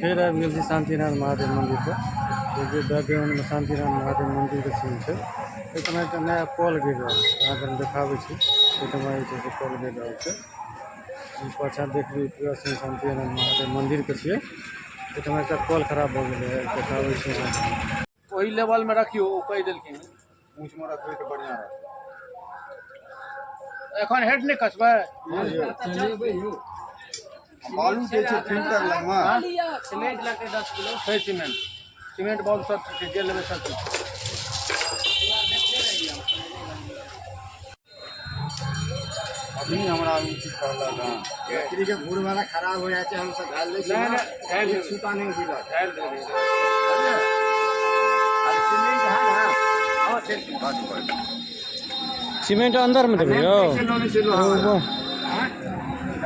फेर आबि गेल छी शान्तिनाथ महादेव मन्दिरपर। देखियौ बैकग्राउंडमे शान्तिनाथ महादेव मन्दिरके सीन छै। एहिठमा एकटा नया कल गिर रहल छै, अहाँके हम देखाबै छी। एहिठमा जे छै से कल गिर रहल छै। ई पाछाँ देखबै पूरा सीन शान्तिनाथ महादेव मन्दिरके छियै। एहिठमा एकटा कल खराब भऽ गेलै, देखाबै छी अहाँके। ओहि लेवलमे रखियौ, ओ कहि देलखिन। ऊँचमे रखबै तऽ बढ़िआँ रहतै। एखन हेड नहि कसबै। बालू जे छै फिल्टर लगमे। सीमेंट लगतै 10 किलो छै। सीमेंट, सीमेंट बालू सब छै, जे लेबै सब चीज। अभी हमरा ओ चीज कहलक हँ। लकड़ी के घूर वाला खराब हो जाइ छै, हम सब ढाल दै छियै। नहि, नहि, ढालि एक देबै। सूता नहि हिलत। ढालि देबै। आ सीमेंट है ना? हँ, छै। सीमेंट अन्दरमे देबै यौ? कैसे लोने छियै लोहा वाला?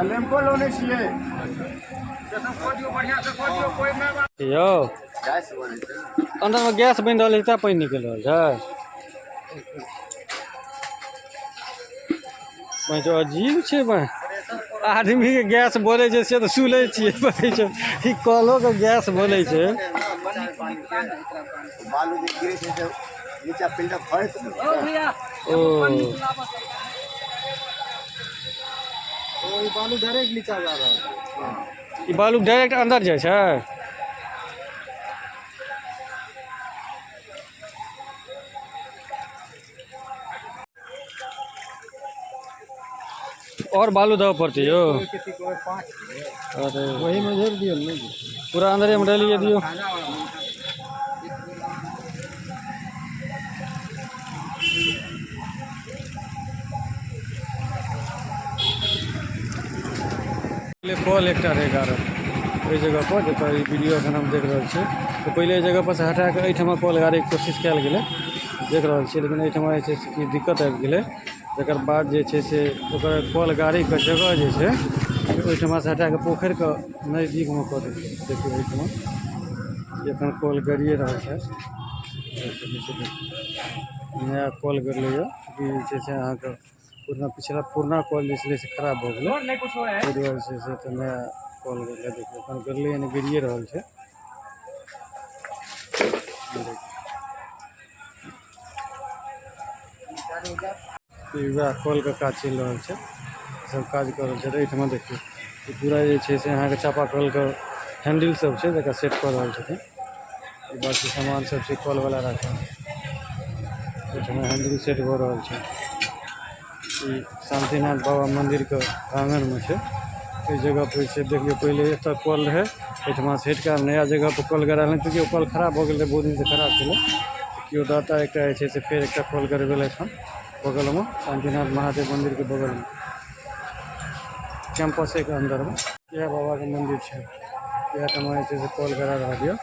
लेम्पो लोने छियै। से सब कऽ दियौ, बढ़िआँ से कऽ दियौ, कोइ नहि बात। यौ गैस बनै छै। अन्दरमे गैस बनि रहल छै तैं पानि निकलि रहल छै। बा अजीब छै बा। आदमीके गैस बोलै छै से तऽ सुनै छियै, बोलै छै ई कलोके गैस बोलै छै। बालू जे गिरै छै से नीचा फिल्टर फड़ैत ने। ओ ओ ई बालू डायरेक्ट नीचा जा रहल छै। ई बालू डायरेक्ट अन्दर जाइ छै। और बालू देबऽ पड़तै यौ। अरे वही में झोर दियौ ने। पूरा अंदरेमे डालिए दियौ। पहिले कल एकटा रहै गाड़ल ओहि जगहपर, जतऽ ई वीडियो एखन हम देख रहल छी। तऽ पहिले एहि जगहपर से हटा कऽ एहिठमा कल गाड़ैके कोशिश कयल गेलै, देख रहल छियै। लेकिन एहिठमा जे छै से किछु दिक्कत आबि गेलै। तकर बाद जे छै से ओकर कल गाड़ैके जगह जे छै ओहिठमासँ हटा कऽ पोखरिके नजदीकमे कऽ देलकै। देखियौ एहिठमा एखन कल गड़िए रहल छै। नया कल गड़लैए। ई जे छै से अहाँके पुरना, पिछला पुरना कल जे छलै से खराब भऽ गेलै। नहि कुछो है। ताहि दुआरे छै से तऽ नया कल गड़लै। देखियौ एखन गड़लैए नहि, गड़िए रहल छै। ई वएह कलके काज चलि रहल छै, सब काज कऽ रहल छै। एहिठमा देखियौ ई पूरा जे छै से अहाँके चापा कलके हैंडल सब छै, जकरा सेट कऽ रहल छथिन। ई बाँकी सामान सब छै कल वाला राखल। एहिठमा हैंडल सेट भऽ रहल छै। ई शान्तिनाथ बाबा मन्दिरके प्रांगणमे छै। एहि जगह पर छै देखियौ, पहिले एतऽ कल रहै, एहिठमा से हटि कऽ नया जगह पर कल गड़ायल। चूँकि ओ कल खराब भऽ गेल रहै, बहुत दिनसँ खराब छलै, केओ दाता एकटा जे छै से फेर एकटा कल गड़बेलथि हन बगलमे, शान्तिनाथ महादेव मन्दिरके बगलमे, कैंपसेके अन्दरमे। इएह बाबाके मन्दिर छै। इएह ठमा जे छै से कल गड़ा रहल यऽ।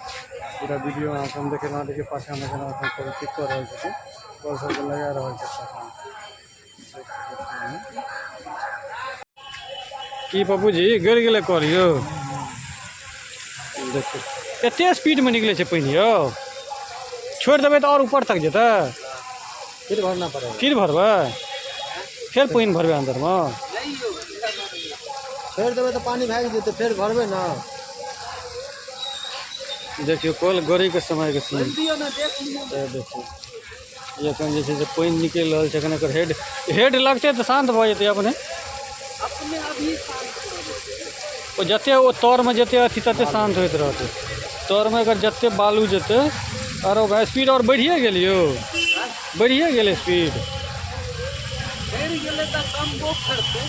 पूरा वीडियो अहाँके हम देखेलहुँ। देखियौ पाछाँमे केना एखन कल ठीक कऽ रहल छथिन, कल सबके लगा रहल छै पाछाँमे। देख सकै छियै अहाँ। की पप्पू जी, गड़ि गेलै कल यौ? देखियौ एते स्पीडमे निकलै छै पानि यौ। छोड़ि देबै तऽ आओर ऊपर तक जेतै। फिर भरना पड़ेगा। फिर भरबै? फेर पानि भरबै अन्दरमे? छोड़ि देबै तऽ पानि भागि जेतै, फेर भरबै ने। देखियौ कल गड़ैके समयके सीन। तऽ देखियौ ई एखन जे छै से पानि निकलि रहल छै। एखन एकर हेड हेड लगतै तऽ शान्त भऽ जेतै अपने। ओ जते ओ तरमे जते अथी तते शान्त होइत रहतै। तरमे एकर जते बालू जेतै। आरो भाइ स्पीड आओर बढ़िए गेल यौ, बढ़िए गेल स्पीड। बढ़ि गेलै तऽ कमबो करतै।